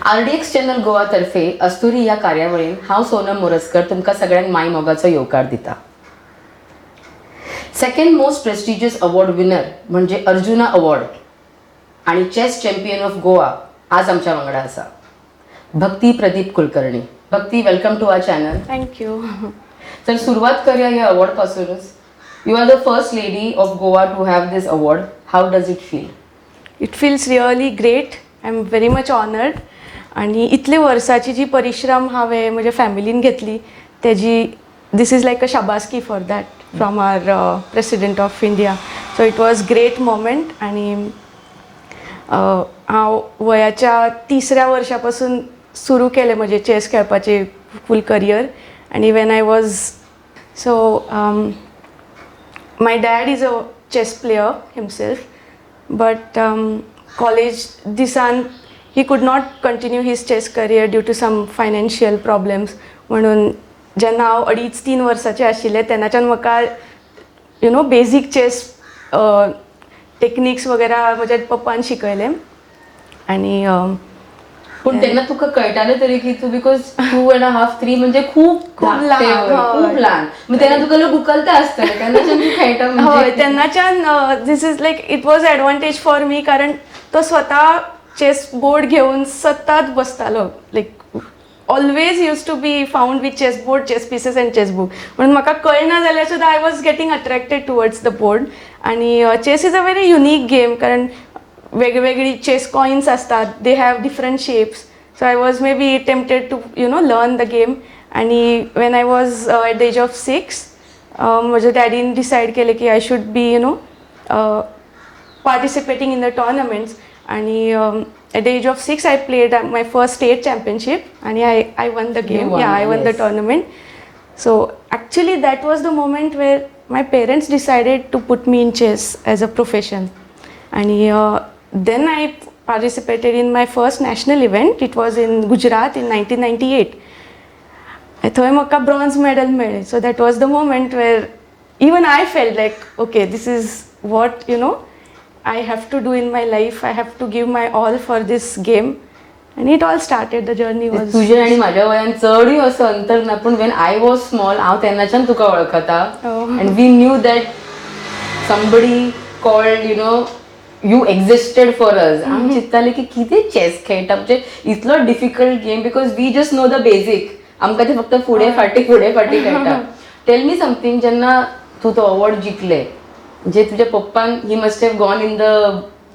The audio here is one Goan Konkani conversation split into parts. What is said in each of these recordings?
आरडीएक्स चॅनल गोवा तर्फे अस्तुरी ह्या कार्यावळीन हांव सोनम मोरजकर तुमकां सगळ्यांक माय मोगाचो येवकार दिता. Second most prestigious award winner म्हणजे अर्जुना अवॉर्ड आणि चेस चॅम्पियन ऑफ गोवा आज आमच्या वांगडा आसा भक्ती प्रदीप कुलकर्णी. भक्ती, welcome to our channel. Thank you. तर सुरुवात करूया या अवॉर्ड पासूनच. You are the first lady of Goa to have this award. How does it feel? It feels really great. I am very much honoured आणि इतले वर्साची जी परिश्रम हांवें म्हज्या फॅमिलीन घेतली तेजी this is like a शाबासकी for that from our President of India. So it was great moment आणि हांव वयाच्या तिसऱ्या वर्षा पासून सुरू केलें म्हजें चॅस खेळपाचें फूल करियर आनी when I was so my dad is a chess player himself, but college दिसान he could not continue his chess career due to some financial problems. म्हणून जेन्ना हांव अडीच तीन वर्साचें आशिल्लें तेन्नाच्यान म्हाका बेजीक चॅस टेक्निक्स वगैरे म्हज्या पप्पान शिकयलें आणि पूण तेन्ना तुका कळटालें तरी की तूं, because 2.5-3 म्हणजे खूप खूप धाकटे लहान, वय, हय. खूप लहान. मग तेन्ना तुका लोक उखलता आसतले तेन्नाच्यान तूं खेळटा हय. म्हणजे. तेन्नाच्यान this is like it was advantage for me, कारण तो स्वता चेस बोर्ड घेवन सतत बसतालो, like always used to be found with chess board, chess pieces and chess book. म्हणून म्हाका कळना जाल्यार सुद्दां I was getting attracted towards the board. आणि chess is a very unique game, कारण वेगवेगळी चेस कॉइन्स असतात, they have different shapes, so I was maybe tempted to learn the game. आणि when I was at the age of 6, म्हज्या डॅडीन डिसायड केलें की I should be participating in the tournaments. आणि at the age of 6 I played my first state championship आणि I won the game. Won, Yeah, I won the tournament. So actually that was the moment where my parents decided to put me in chess as a profession. आणि then I participated in my first national event. It was in Gujarat in 1998. थंय म्हाका ब्रॉन्ज मेडल मेळ्ळें. So that was the moment where even I felt like, okay, this is what I have to do in my life. I have to give my all for this game. And it all started, the journey was तुझे आणि माझ्या वयान चडूय असो अंतर ना, पूण when I was small हांव तेन्नाच्यान तुका वळखता. Oh. And we knew that somebody called you existed for us. आमी चिंत्ताले की कितें चॅस खेळटा, म्हणजे इतलो difficult game, because we just know the basic. आमकां ते फक्त फुडें फाटीं फुडें फाटीं खेळटा. Tell me something, जेन्ना तूं तो अवॉर्ड जिखले, म्हणजे तुझ्या पप्पान, he must have gone in the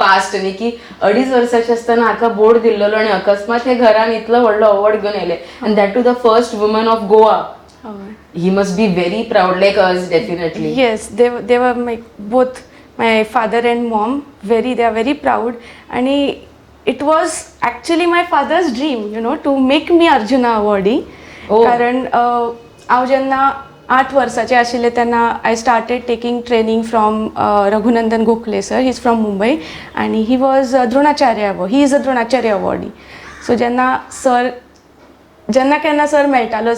past न्ही, की अडीच वर्साचे आसतना हाका बोर्ड दिल्लेलो आणि अकस्मात हे घरान इतलो व्हडलो अवॉर्ड घेवन येयले, and that too the first woman of Goa. हय. He must be very proud, like us, definitely. Yes, they were my both my father and mom, very they are very proud. आणि it was actually my father's dream to make me Arjuna awardee. Oh. कारण हांव जेन्ना आठ वर्साचें आशिल्लें तेन्ना I started taking training from Raghunandan Gokhale sir. He is from Mumbai आणि he was Dronacharya, he is a Dronacharya awardee. So जेन्ना सर, जेन्ना केन्ना सर मेळटालो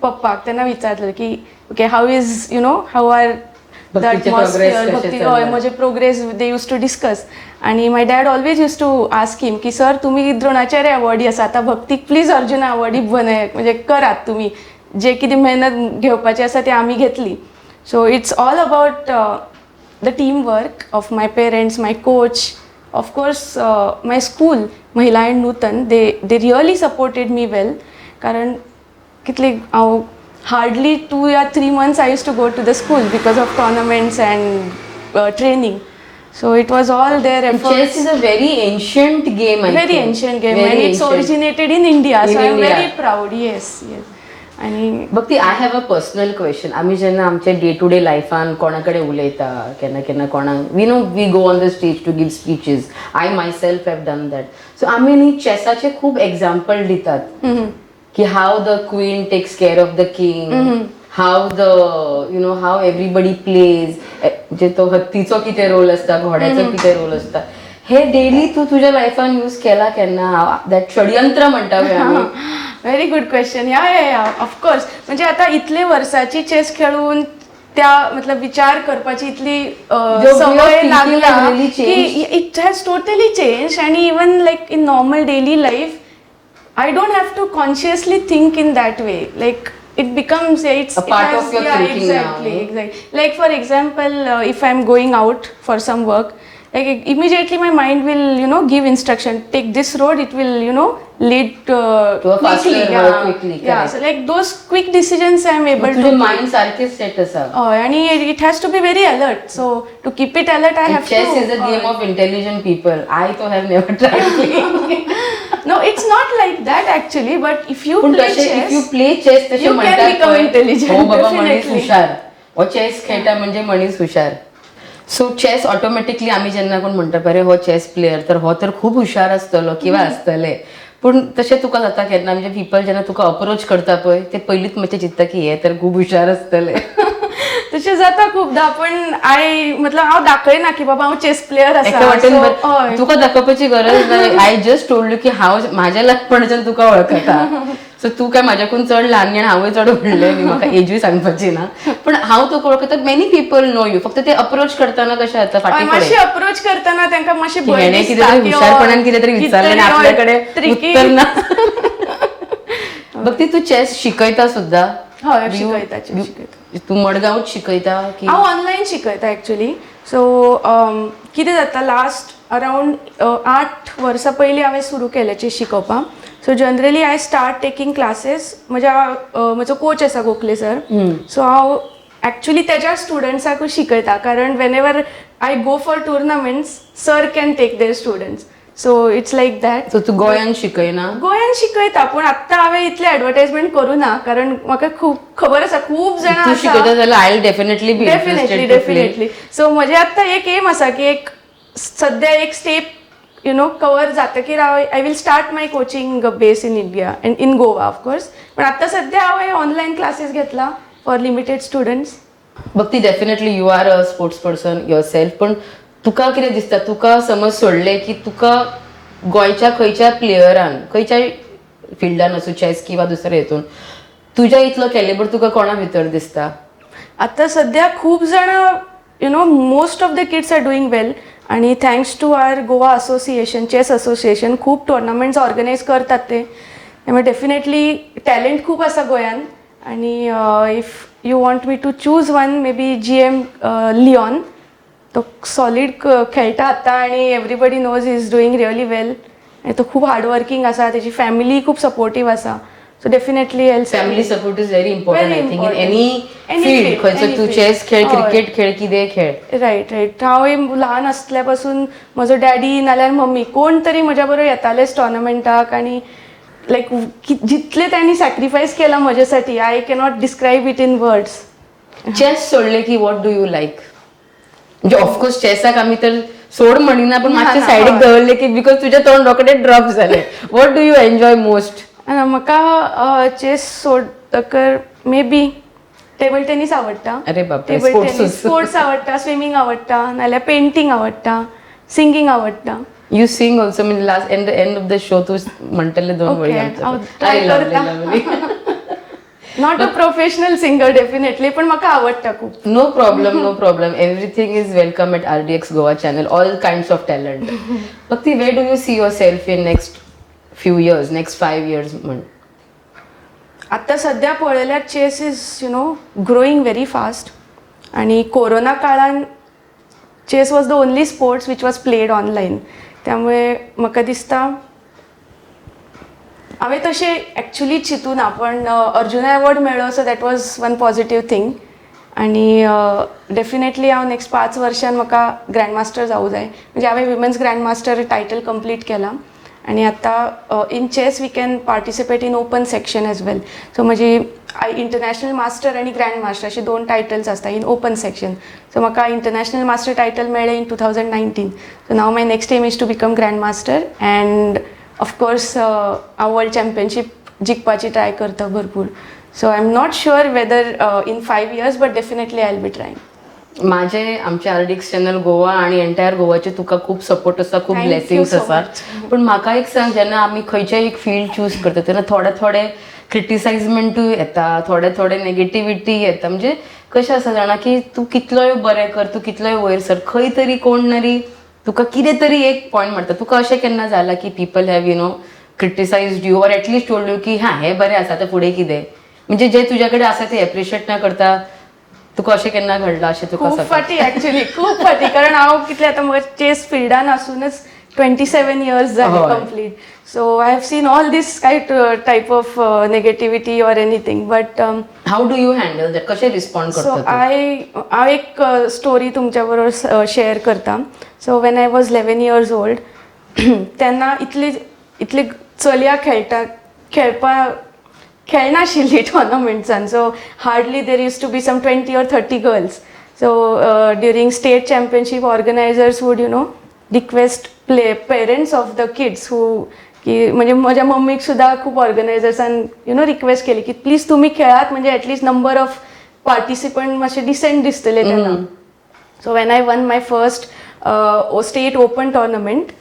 पप्पाक, तेन्ना विचारताले की, okay, how is you know how are the भक्तीचे progress atmosphere, कशे भक्ती चालू हय आहे? म्हजे progress they used to discuss. आणि my dad always used to ask him की सर, तुमी द्रोणाचार्य अवॉर्डी आसा, आतां भक्तीक प्लीज अर्जुना अवॉर्डी बनय, म्हणजे करात तुमी जे कितें मेहनत घेवपाची आसा ती आमी घेतली. So it's all about the team work of my parents, my coach, of course, my school, Mahila and Nutan. They really supported me well, कारण कितले हांव hardly 2 or 3 months I used to go to the school because of tournaments and training. So it was all their Chess efforts. Is a very ancient game, I Very think. Ancient game Very and it's ancient. Originated in India. In So I'm India. Very proud. Yes. आणि भक्ती, I have a personal question. आमी जेन्ना आमच्या डे टू डे लायफान कोणा कडेन उलयता, केन्ना केन्ना कोणाक we go on the stage to give speeches, I myself have done that, so आमी न्ही चॅसाचे खूब एग्जाम्पल दितात की how the queen takes care of the king, how the you know how everybody plays, म्हणजे तो हत्तीचो कितें रोल आसता, घोड्याचो कितें रोल आसता. हे डेली तूं तुज्या लायफान यूज केला केन्ना, that षडयंत्र म्हणटा पळय आमी? Very good question. Yeah, of course. म्हणजे आता इतले वर्साची चेस खेळून त्या मतलब विचार करपाची इतली The way of सवय thinking लागला has really की it has totally change. आणि even like in normal daily life I don't have to consciously think in that way. Like it becomes, it's A part it has, of your yeah, thinking now, exactly, no? Exactly. Like for example, if I'm going out for some work, like immediately my mind will give instruction, take this road, it will lead To a faster quickly, work yeah. quickly, Yeah, correct. so like those quick decisions I'm able to तुझे take. माइंड सारखेच सेट आसा. हय, आणि it has to be very alert, so to keep it alert I have chess to is a game of intelligent people. I तो have never tried playing. No, it's not like that actually, but if you पूण play तशें if you chess, play chess तशें you can म्हणटात become पळय, intelligent, हो बाबा मनीस definitely. हुशार, हो चेस खेळटा म्हणजे मनीस हुशार. सो चेस ऑटोमॅटिकली आमी जेन्ना कोण म्हणटा पळय, अरे हो चेस प्लेयर तर हो तर खूब हुशार आसतलो किंवा आसतले, पूण तशें तुका जाता केन्ना? म्हणजे पिपल जेन्ना तुका अप्रोच करता पळय ते पयलींच मातशें चिंतता की हे तर खूब हुशार आसतले. तशें जाता खूपदां, पण I मतलब हांव दाखयना की बाबा हांव चेस प्लेयर आसा. एका वाटेन So, बरं, हय. तुका दाखोवपाची गरज ना. I just told you की हांव म्हाज्या ल्हानपणाच्यान तुका वळखता, सो तूं काय म्हाज्याकून चड ल्हान न्ही आनी हांवूय चड व्हडलें न्ही, म्हाका एजूय सांगपाची ना, पण हांव तुका वळखता. Many people know you, फक्त ते अप्रोच करतना कशें जाता हय, फाटी मातशें फुडें अप्रोच करतना तांकां मातशें की भंय हेणें कितें दिसता तरी की हुशारपणान कितें तरी विचारलें आनी कितें तरी, आपल्या कडेन tricky. उत्तर ना. भक्ती, तूं चेस शिकयता सुद्दां? हय, शिकयता, chess शिकयता. तूं मडगांवच शिकयता की? हांव ऑनलायन शिकयता एक्चुली. सो कितें जाता, लास्ट अरावंड 8 वर्सां पयलीं हांवें सुरू केलें चेस शिकोवपाक. So generally I start taking classes, म्हज्या म्हजो कोच आसा गोखले सर, सो हांव एक्चुली तेज्या स्टुडंट्साकूच शिकयता, कारण whenever I go for tournaments sir can take their students, so it's like that. So तूं गोंयान शिकयना? गोंयान शिकयता, पूण आत्तां हांवें इतलें एडवर्टायजमेंट करूं ना, कारण म्हाका खूब खबर आसा खूब जाणां तूं आसा. शिकयता जाल्यार I definitely be definitely, definitely. So म्हजें आत्तां एक एम आसा की एक सद्या एक स्टेप कवर जातकीर हांव I will start my coaching base in India and in Goa of course, पण आत्तां सद्या हांव ऑनलायन क्लासीस घेतला for limited students. Bhakti, definitely you are a sports person yourself, पण तुका कितें दिसता, तुका समज सोडलें की तुका गोंयच्या खंयच्या प्लेयरान खंयच्याय फिल्डान आसूं, चॅस किंवा दुसऱ्या हितून, तुज्या इतलो कॅलिबर तुका कोणा भितर दिसता? आता सध्या खूप जण, most of the kids are doing well, आणि thanks to our Goa association, chess association, खूप टुर्नामेंट्स ऑर्गनायज करतात ते, त्यामुळे डेफिनेटली टॅलेंट खूप आसा गोंयान. आणि if you want me to choose one, maybe GM Leon, तो सॉलीड खेळटा आतां आणि everybody knows he's doing really well, आणि तो खूप हार्डवर्किंग आसा, त्याची फॅमिली खूप सपोर्टीव आसा, so definitely I'll family support is very important, Very I think, in important. Any Any field. field, खंयचो any तूं field. चॅस खेळ, हय. क्रिकेट खेळ, कितेंय खेळ. रायट रायट हांव ल्हान आसल्या पासून म्हजो डॅडी नाल्यार मम्मी कोण तरी म्हज्या बरोबर येतालेच टॉर्नामेंटाक, आनी लायक जितले त्यांनी सॅक्रिफायस केला म्हज्यासाठी, I cannot describe it in words. Chess सोडले की what do you like? म्हणजे ऑफकोर्स चेसाक आमी तर सोड म्हणिना, पण ना, मातशे ना, सायडीक हय. दवरले की, because तुझ्या तोंड रोखडें ड्रॉप जालें, what do you enjoy most? म्हाका चेस सोडतकर मे बी टेबल टेनीस आवडटा. अरे बापरे, टेबल sports. Tennis, sports आवडटा, स्विमींग आवडटा, नाल्यार पेंटींग आवडटा, सिंगींग आवडटा. You sing also? म्हणजे last end of the show तू म्हणटले दोन वळी. Okay, हांव try करता. Not a professional singer definitely, पण म्हाका आवडटा खूप. No problem, no problem. Everything is welcome at RDX Goa channel, all kinds of talent. Bhakti, where do you see yourself in next few years, next 5 years म्हण? आत्ता सध्या पळयल्यार chess is growing very fast, आणि कोरोना काळान chess was the only sports which was played online. त्यामुळे म्हाका दिसता, हांवें तशें एक्चुली चिंतूना, पण अर्जुना अवॉर्ड मेळ्ळो, so that was one positive thing. आणि डेफिनेटली हांव नेक्स्ट 5 वर्षान म्हाका ग्रँड मास्टर जावूं जाय. म्हणजे हांवें women's grand master title complete केला आणि आतां in chess we can participate in open section as well. So म्हजी इंटरनॅशनल मास्टर आनी ग्रँड मास्टर अशे दोन टायटल्स आसता इन ओपन सेक्शन. सो म्हाका इंटरनॅशनल मास्टर टायटल मेळ्ळें in 2019, so now my next aim is to become grand master, and of course हांव वर्ल्ड चॅम्पियनशीप जिखपाची ट्राय करता भरपूर. So I am not sure whether in 5 years, but definitely I will be trying. माझे, आमचे आरडीएक्स चॅनल गोवा आणि एंटायर गोवाचे तुका खूप सपोर्ट आसा, खूप Thank you blessings so आसा. Much. पण म्हाका एक सांग, जेन्ना आमी खंयचेय एक फील्ड चूज करता तेन्ना थोडे थोडे क्रिटिसायजमेंटूय येता, थोडे थोडे नेगेटिविटी येता. म्हणजे कशें आसा जाणा की तूं कितलोय बरें कर, तूं कितलोय वयर सर, खंय तरी कोण तरी तुका कितें तरी एक पॉयंट मारता. तुका अशें केन्ना जालां की people have criticized you or at least told you की हां हे बरें आसा, आतां फुडें कितें, म्हणजे जे तुज्या कडेन आसा ते एप्रिशिएट ना करता, तुका अशें केन्ना घडलां अशें तुका खूब फाटी, ऍक्च्युली खूब फाटी, कारण हांव कितले आतां म्हाका चेस फिल्डान आसूनच 27 इयर्स जाले complete. So I have seen all this type of negativity or anything, but How do you handle that? कशें रिस्पॉन्ड सो करता? आय हांव एक स्टोरी तुमच्या बरोबर शेअर करता. So when I was 11 years old, तेन्ना इतली इतली चलया खेळटा खेळपा खेळनाशिल्ली टोर्नामेंट्सान. So hardly there used to be some 20 or 30 girls. So during state championship, organizers would request play parents of the kids who की, म्हणजे म्हज्या मम्मीक सुद्दां खूब ऑर्गनायझर्सान you know request केली की प्लीज तुमी खेळात, म्हणजे at least number of participant मातशे डिसेंट दिसतले तेन्ना. So when I won my first state open tournament,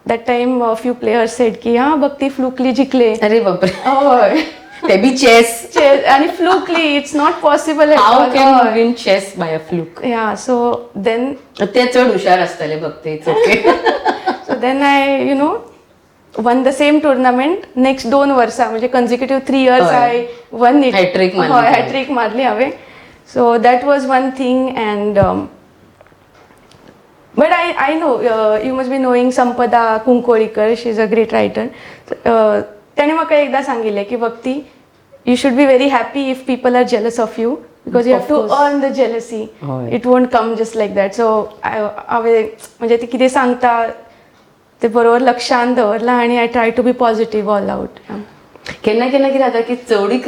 that time few players said की हा बघ, ती फ्लुकली जिंकले. अरे बापरे! हय. ते बी चेस. Chess आणि फ्लुकली, it's not possible. How can you win chess by a fluke? Yeah, so then ते चड हुशार आसतले बघते, it's okay. So then I won the same tournament next 2 वर्सां, म्हणजे कन्झिक्युटिव्ह 3 इयर्स हय. I won it. Hat-trick मारली हय. तुवें. हॅट्रीक मारली हांवें. So that was one thing. And but I know you must be knowing Sampada Kunkolikar. She is a great writer. त्याने म्हाका एकदां सांगिल्लें की भक्ती, you should be very happy if people are jealous of you, because you have Of to course. earn the jealousy. हय. It won't come just like that. So हांवें म्हणजे ती कितें सांगता ते बरोबर लक्षान दवरलां आनी I try to be positive all out. केन्ना केन्ना कितें जाता की चवडी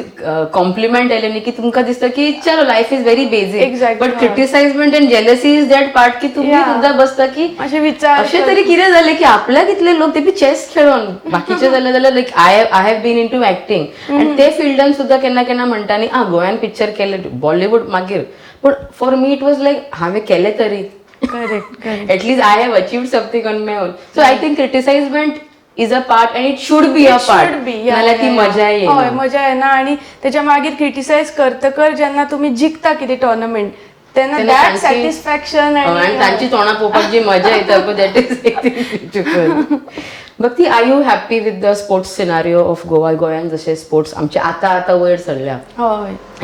कॉम्प्लिमेंट आयले न्ही की तुमकां दिसता की चलो, life is very basic. But criticizement and jealousy is that part की तुम्ही सुद्धा बसता की अशें विचार अशें तरी कितें जालें की आपल्याक इतले लोक, ते बी चेस खेळोन. बाकीचे जाले जाल्यार, like I have been into acting आनी ते फिल्डान सुद्दां केन्ना केन्ना म्हणटा न्ही, आं, गोंयान पिक्चर केलें, बॉलिवूड मागीर, पूण for me it was like हांवें केलें तरी. Correct correct At least I have achieved something on my own. So I think criticizement is a part and it should be a part. Should be. नाल्यार ती मजा हय. येना. मजा येना आणि त्याच्या मागीर क्रिटिसायज करतकर जेन्ना तुमी जिखता कितें टोर्नामेंट, तेन्ना तेन्ना that तांची सॅटिस्फॅक्शन. आणि तांची तोंडां पळोवपाक जी मजा येता पळय, that is beautiful. Bhakti, are you happy with the sports scenario of Goa? गोंयान जशे स्पोर्ट्स आमचे आतां आतां वयर सरल्या,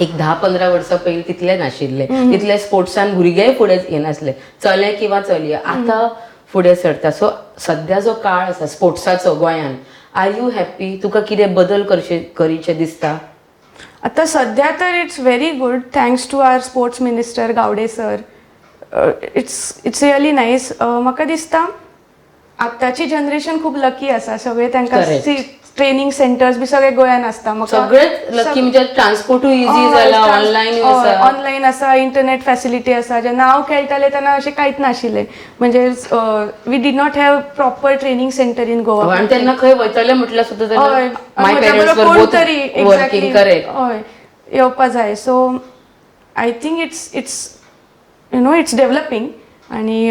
एक 10-15 वर्सां पयलीं तितले नाशिल्ले, तितले स्पोर्ट्सान भुरगेय फुडें येनासले, चले किंवा चलये. आतां फुडें सरता. सो सध्या जो काळ आसा स्पोर्ट्साचो गोंयान, are you happy? तुका कितें बदल करचे करीचे दिसता? आता सध्या तर it's very good, thanks to our sports minister Gawde sir. It's really nice. म्हाका दिसता आत्ताची जनरेशन खूप लकी आसा. सगळे तांकां ट्रेनिंग सेंटर्स बी सगळे गोंयान आसता. म्हाका सगळेच लकी, म्हणजे ट्रान्सपोर्टूय इझी जाला, ऑनलायन आसा. ऑनलायन आसा, इंटरनेट फॅसिलिटी आसा. जेन्ना हांव खेळटालें तेन्ना अशें कांयच नाशिल्लें, म्हणजे we did not have proper training center in Goa. आणि तेन्ना खंय वयतले म्हटल्यार सुद्दां हय, माय म्हज्या पेरंट्स बरोबर कोण तरी वर्किंग, करेक्ट. हय, येवपा जाय. So I think it's developing आणि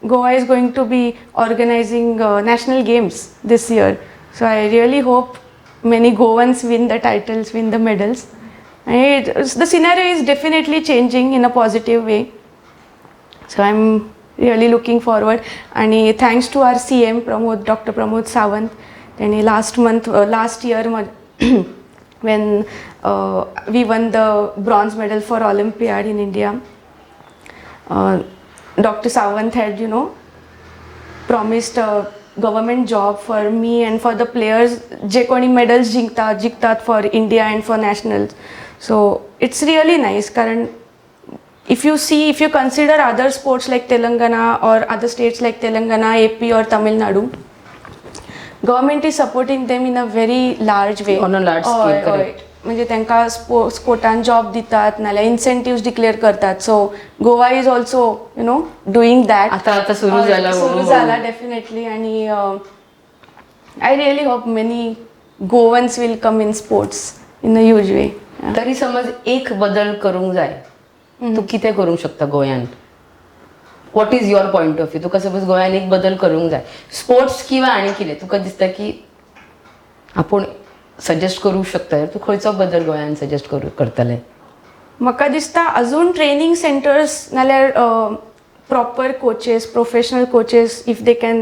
Goa is going to be organizing national games this year, so I really hope many Goans win the titles, win the medals. The scenario is definitely changing in a positive way. So I'm really looking forward. आणि thanks to our CM Pramod, Doctor Pramod Sawant, त्यांनी last month, last year when we won the bronze medal for Olympiad in India, Doctor Sawant had promised a government job for me and for the players जे कोणी medals जिंकतात जिंकतात for India and for nationals. So it's really nice, कारण if you see, if you consider other sports like Telangana or other states like Telangana, AP or Tamil Nadu, government is supporting them in a very large way. On a large scale, हय, हय. Correct. म्हणजे तांकां स्पोर्टान जॉब दितात नाल्यार इन्सेंटिव्स डिक्लेअर करतात. So Goa is also doing that. आता आता सुरू जाला. सुरू जाला डेफिनेटली. आणि I really hope many Goans will come in sports in a huge way. तरी समज एक बदल करूंक जाय, तूं कितें करूंक शकता गोंयान? What is your point of view? तुका सपोज गोंयान एक बदल करूंक जाय, स्पोर्ट्स किंवा आनी कितें तुका दिसता की आपूण सजेस्ट करूंक शकता, तूं खंयचो बदल गोंयान सजेस्ट करूं करतलें? म्हाका दिसता अजून ट्रेनिंग सेंटर्स नाल्यार proper coaches, professional coaches, if they can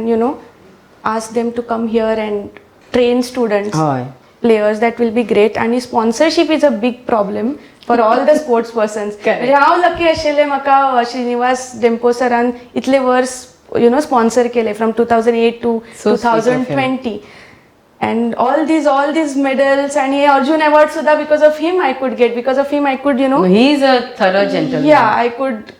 ask them to come here and train students, हय players, that will be great. आणि sponsorship is a big problem for all the sports persons. Correct. म्हणजे हांव लकी आशिल्लें, म्हाका श्रीनिवास डेम्पो सरान इतले वर्स you know sponsor केले, from 2008 to So two sweet of thousand him. 20, and all these medals आणि अर्जुन अवॉर्ड सुद्धा because of him I could get, because of him I could He is a thorough gentleman. Yeah, I could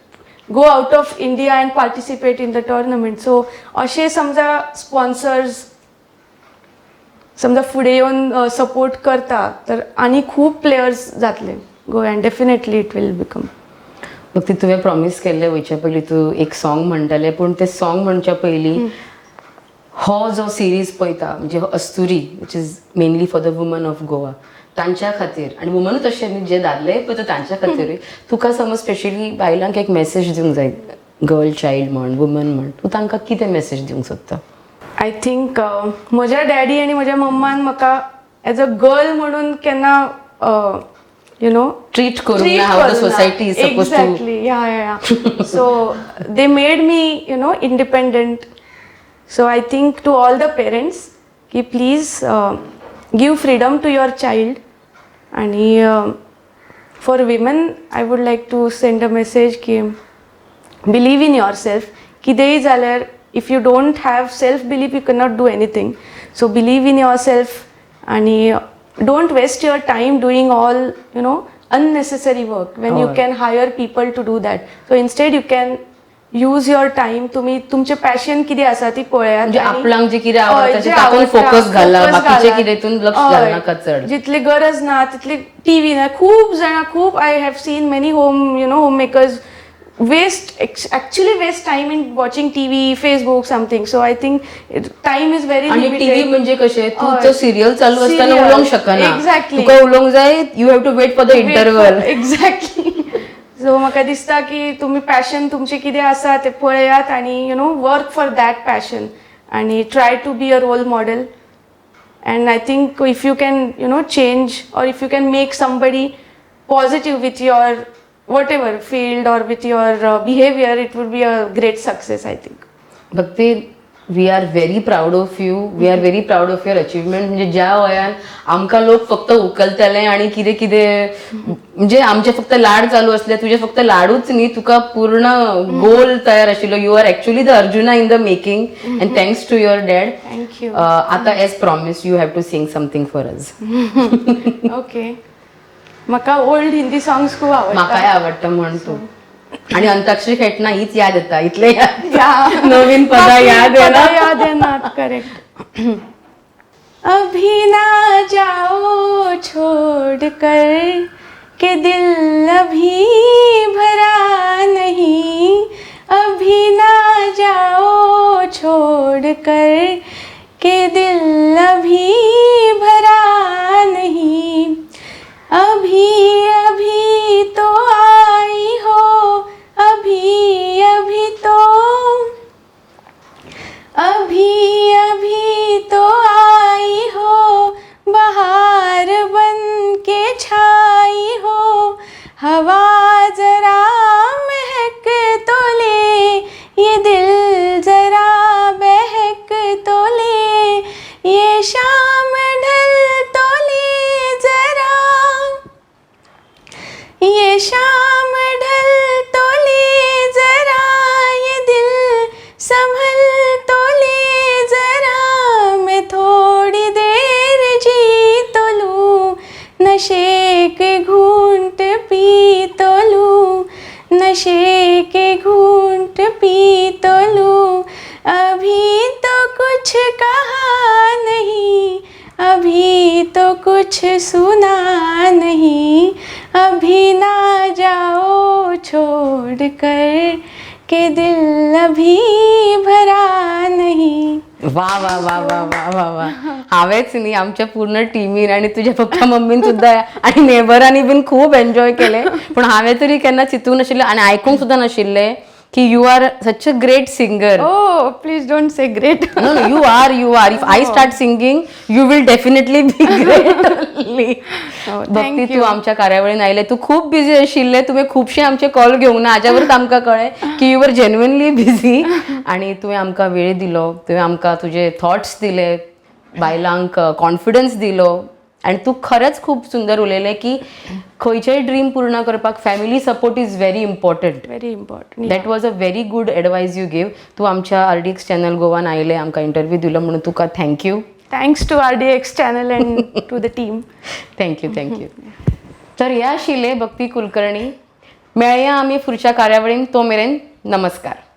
go out of India and participate in the tournament. So असे समजा स्पॉन्सर्स समजा फुडें येवन सपोर्ट करता तर आनी खूब प्लेयर्स जातले गोव्यान, definitely it will become. फक्त तुवें प्रॉमीस केल्लें, वयच्या पयलीं तूं एक सॉंग म्हणटलें, पूण तें सॉंग म्हणच्या पयलीं हो जो सिरीज पळयता, म्हणजे अस्तुरी, which is mainly for the women of Goa, तांच्या खातीर, आनी वुमनूच अशें न्ही, जे दादले पळयता तांच्या खातीरूय, तुका समज स्पेशली बायलांक एक मॅसेज दिवंक जाय, गर्ल चायल्ड म्हण, वुमन म्हण, तूं तांकां कितें मॅसेज दिवंक सोदता? I think म्हज्या डॅडी आनी म्हज्या मम्मान म्हाका एज अ गर्ल म्हणून केन्ना you know treat करूंक ना, how the society is supposed to. Exactly, yeah. So they made me independent. So I think to all the parents की please give freedom to your child. आणि for women I would like to send a message की believe in yourself. कितेंय जाल्यार, if you don't have self believe, you cannot do anything. So believe in your self आणि don't waste your time doing all unnecessary work when you हय. Can hire people to do that. So instead you can use your time, तुमी तुमचें पॅशन कितें आसा ती पळयात म्हणजे आनी आपणाक जें कितें आवडटा हय, तें जें तातूंत आवडटा, focus घाला, focus बाकीचें घालात. कितें हितून लक्ष हय. घालनाका चड. जितली गरज ना तितली टीव्ही ना. खूब जाणां, खूब, I have seen many home you know home makers waste, actually waste time in watching TV, Facebook, something. So I think time is very आणि टीव्ही म्हणजे कशें, तूं हय. तो सिरियल चालू आसतना Serial. उलोवंक शकना. तुका उलोवंक जाय, you have to wait for the interval. Exactly. So म्हाका दिसता की तुमी पॅशन तुमचें कितें आसा तें पळयात आनी work for that passion आणि try to be a role model. And I think if you can change or if you can make somebody positive with your whatever field or with your behavior, it would be a great success, I think. Bhakti, we are very proud of you, we are very proud of your achievement. म्हणजे ज्या वयान आमकां लोक फक्त उखलताले आणि कितें कितें, म्हणजे आमचे फक्त लाड चालू असले, तुझे फक्त लाडूच न्ही, तुका पूर्ण गोल तयार आशिल्लो. You are actually the Arjuna in the making, and thanks to your dad. Thank you. आता as promise, you have to sing something for us. Okay, म्हाका ओल्ड हिंदी सॉंग्स खूब आवडटा. म्हाकाय आवडटा म्हण तूं, आणि अंताक्षरी खेळटना हीच याद येता, इतले याद Yeah. नवीन पदां याद येना. पदां याद येनात, करेक्ट. अभी ना जाओ छोड़ कर के, दिल अभी भरा नहीं. अभी ना जाओ छोड़ कर के, दिल अभी भरा नहीं. अभी अभी तो आई हो, अभी अभी तो, अभी अभी तो आई हो, बहार बन के छाई हो. हवा जरा महक तो ले, ये दिल जरा बहक तो ले, ये शाम ढल तो ले जरा, ये शाम ढल तो ले जरा, ये दिल संभल तो ले जरा. मैं थोड़ी देर जी तो लूँ, नशे के घूंट पी तो लूँ, नशे के घूंट पी तो लूँ. अभी तो कुछ कहा नहीं, अभी तो कुछ सुना नहीं. अभी ना जाओ छोड़ कर के, दिल अभी भरा नहीं. वा वा वा वा वा वा वा! हांवेच न्ही, आमच्या पूर्ण टिमीन आणि तुझ्या पप्पा मम्मीन सुद्दां आणि नेबरांनी बीन खूब एन्जॉय केले. पूण हांवें तरी केन्ना चिंतूंक नाशिल्लें आनी आयकूंक सुद्दां नाशिल्लें की you are such a great singer. Oh, please don't say great. No, you are, you are. If I start singing, you will definitely be great only. Oh, Bhakti, thank तूं आमच्या कार्यावळीन आयले, तूं खूब बिझी आशिल्ले, तुवें खुबशे आमचे कॉल घेवंक ना, हाज्यावरच आमकां कळ्ळें की you are genuinely busy. आणि तुवें आमकां वेळ दिलो, तुवें आमकां तुजे थॉट्स दिले. बायलांक कॉन्फिडन्स दिलो आनी तूं खरेंच खूब सुंदर उलयलें की खंयचेय ड्रीम पूर्ण करपाक family support is very important. Very important. That was a very good advice you give. तूं आमच्या आर डी एक्स चॅनल गोवान आयलें, आमकां इंटरव्यू दिलो म्हणून तुका thank you. Thanks to RDX channel and to the team. Thank you, thank you. तर ह्या आशिल्ले भक्ती कुलकर्णी. मेळया आमी फुडच्या कार्यावळीन, तो मेरेन नमस्कार.